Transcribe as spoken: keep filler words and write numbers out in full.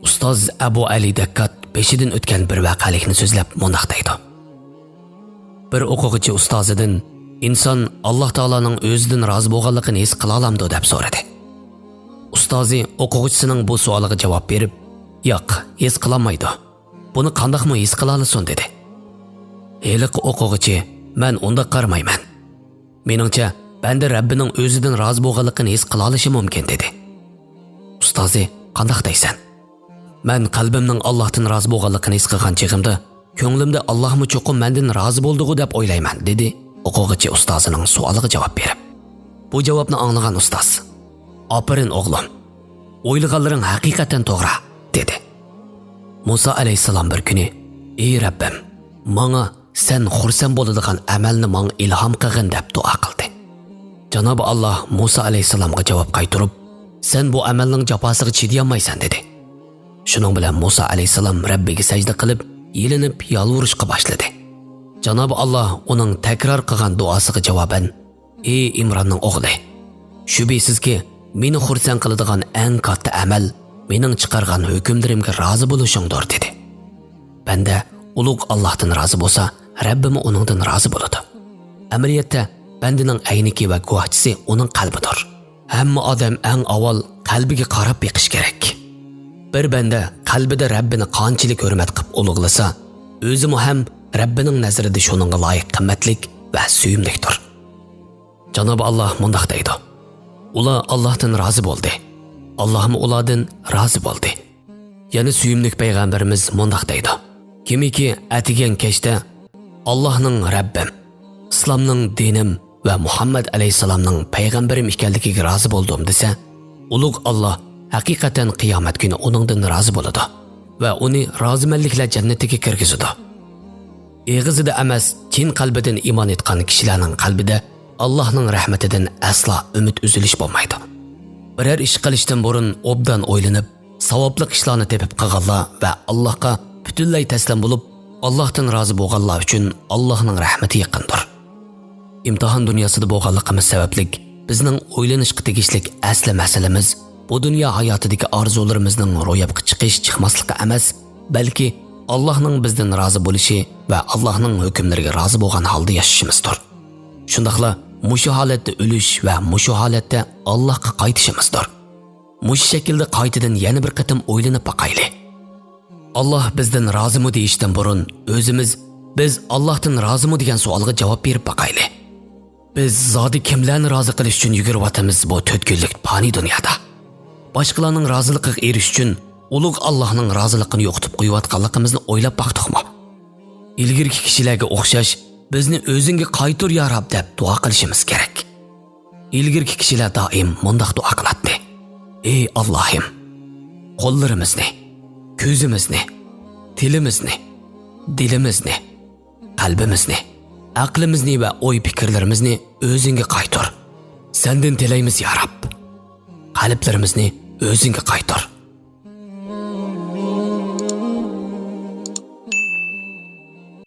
ئۇستاز ئەبۇ ئەلى دەككات بېشىدىن ئۆتكەن بىر ۋەقەلىكنى سۆزلەپ مۇنداق دەيدۇ. بىر ئوقۇغۇچى ئۇستازىدىن، «ئىنسان ئاللاھ تائالانىڭ ئۆزىدىن رازى بولغانلىقىنى ھېس قىلالامدۇ؟» دەپ سورىدى. ئۇستازى ئوقۇغۇچىسىنىڭ بۇ سوئالىغا جاۋاب بېرىپ، «ياق، ھېس قىلالمايدۇ. بۇنى قانداقمۇ ھېس قىلالىسۇن؟» دېدى. ھېلىقى ئوقۇغۇچى، «مەن ئۇنداق قارىمايمەن. مېنىڭچە، بەندە رەببىنىڭ ئۆزىدىن رازى بولغانلىقىنى ھېس قىلالىشى مۇمكىن» دېدى. ئۇستازى، «قانداق دەيسەن؟» «مەن قەلبىمنىڭ ئاللاھتىن رازى بولغانلىقىنى ھېس قىلغان چېغىمدا، كۆڭلۈمدە ئاللاھمۇ چوقۇم مەندىن رازى بولىدىغۇ دەپ ئويلايمەن» دېدى ئوقۇغۇچى ئۇستازىنىڭ سوئالىغا جاۋاب بېرىپ. بۇ جاۋابنى ئاڭلىغان ئۇستاز، «ئاپىرىن ئوغلۇم، ئويلىغانلىرىڭ ھەقىقەتەن توغرا» دېدى. مۇسا ئەلەيھىسسالام بىر كۈنى، «ئى رەببىم، ماڭا سەن خۇرسەن بولىدىغان ئەمەلنى ماڭا ئىلھام قىلغىن» دەپ دۇئا قىلدى. جانابى ئاللاھ مۇسا ئەلەيھىسسالامغا جاۋاب قايتۇرۇپ، «سەن بۇ ئەمەلنىڭ جاپاسىغا چىدىيالمايسەن» دېدى. شۇنىڭ بىلەن مۇسا ئەلەيھىسسالام رەببىگە سەجدە قىلىپ، يېلىنىپ يالۋۇرۇشقا باشلىدى. جانابى ئاللاھ ئۇنىڭ تەكرار قىلغان دۇئاسىغا جاۋابەن، «ئى ئىمراننىڭ ئوغلى، شۈبھىسىزكى، مېنى خۇرسەن قىلىدىغان ئەڭ كاتتا ئەمەل مېنىڭ چىقارغان ھۆكۈملىرىمگە رازى بولۇشۇڭدۇر» دېدى. بەندە ئۇلۇغ ئاللاھتىن رازى بولسا، رەببىمۇ ئۇنىڭدىن رازى بولىدۇ. ئەمەلىيەتتە، بەندىنىڭ ئەينىكى ۋە گۇۋاھچىسى ئۇنىڭ قەلبىدۇر. ھەممە ئادەم ئەڭ ئاۋۋال قەلبىگە قاراپ بېقىش كېرەك. بىر بەندە قەلبىدە رەببىنى قانچىلىك ھۆرمەت قىلىپ ئۇلۇغلىسا، ئۆزىمۇ ھەم رەببىنىڭ نەزىرىدە شۇنىڭغا لايىق قىممەتلىك ۋە سۆيۈملۈكتۇر. جانابى ئاللاھ مۇنداق دەيدۇ، «ئۇلار ئاللاھتىن رازى بولدى، ئاللاھمۇ ئۇلاردىن رازى بولدى.» يەنە سۆيۈملۈك پەيغەمبىرىمىز مۇنداق دەيدۇ، «كىمكى ئەتىگەن كەچتە ئاللاھنىڭ رەببىم، ئىسلامنىڭ دىنىم ۋە مۇھەممەد ئەلەيھىسسالامنىڭ پەيغەمبىرىم ئىكەنلىكىگە رازى بولدۇم دېسە، ئۇلۇغ ئاللاھ ھەقىقەتەن قىيامەت كۈنى ئۇنىڭدىن رازى بولىدۇ ۋە ئۇنى رازىمەنلىكلەر جەننىتىگە كىرگۈزىدۇ.» ئېغىزىدا ئەمەس، چىن قەلبىدىن ئىمان ئېيتقان كىشىلەرنىڭ قەلبىدە ئاللاھنىڭ رەھمىتىدىن ئەسلا ئۈمىد ئۈزۈلۈش بولمايدۇ. بىرەر ئىش قىلىشتىن بۇرۇن ئوبدان ئويلىنىپ، ساۋابلىق ئىشلارنى تېپىپ قىلغانلار ۋە ئاللاھقا پۈتۈنلەي تەسلىم بولۇپ، ئاللاھتىن رازى بولغانلار ئۈچۈن ئاللاھنىڭ رەھمىتى يېقىندۇر. ئىمتىھان دۇنياسىدا بولغانلىقىمىز سەۋەبلىك، بىزنىڭ ئويلىنىشقا تېگىشلىك ئەسلى مەسىلىمىز بۇ دۇنيا ھاياتىدىكى ئارزۇلىرىمىزنىڭ روياپقا چىقىش-چىقماسلىقى ئەمەس، بەلكى ئاللاھنىڭ بىزدىن رازى بولۇشى ۋە ئاللاھنىڭ ھۆكۈملىرىگە رازى بولغان ھالدا ياشىشىمىزدۇر. شۇنداقلا مۇشۇ ھالەتتە ئۆلۈش ۋە مۇشۇ ھالەتتە ئاللاھقا قايتىشىمىزدۇر. مۇشۇ شەكىلدە قايتىدىن يەنە بىر قېتىم ئويلىنىپ باقايلى. ئاللاھ بىزدىن رازىمۇ دېيىشتىن بۇرۇن، ئۆزىمىز، بىز ئاللاھتىن رازىمۇ دېگەن سوئالغا جاۋاب بېرىپ باقايلى. بىز زادى كىملەرنى رازى قىلىش ئۈچۈن يۈگۈرۈۋاتىمىز بۇ تۆت كۈنلۈك پانىي دۇنيادا؟ باشقىلارنىڭ رازىلىقىغا ئېرىشىش ئۈچۈن ئۇلۇغ ئاللاھنىڭ رازىلىقىنى يوقىتىپ قويۇۋاتقانلىقىمىزنى ئويلاپ باقتۇقمۇ؟ ئىلگىرىكى كىشىلەرگە ئوخشاش، بىزنى ئۆزۈڭگە قايتۇر يا رەب دەپ دۇئا قىلىشىمىز كېرەك. ئىلگىرىكى كىشىلەر دائىم مۇنداق دۇئا قىلاتتى، ئى ئاللاھىم، قوللىرىمىزنى، كۆزىمىزنى، تىلىمىزنى، دىلىمىزنى، قەلبىمىزنى، ئەقلىمىزنى ۋە ئوي پىكىرلىرىمىزنى ئۆزۈڭگە قايتۇر. سەندىن تىلەيمىز يا رەب. قەلبلىرىمىزنى ئۆزۈڭگە قايتۇر.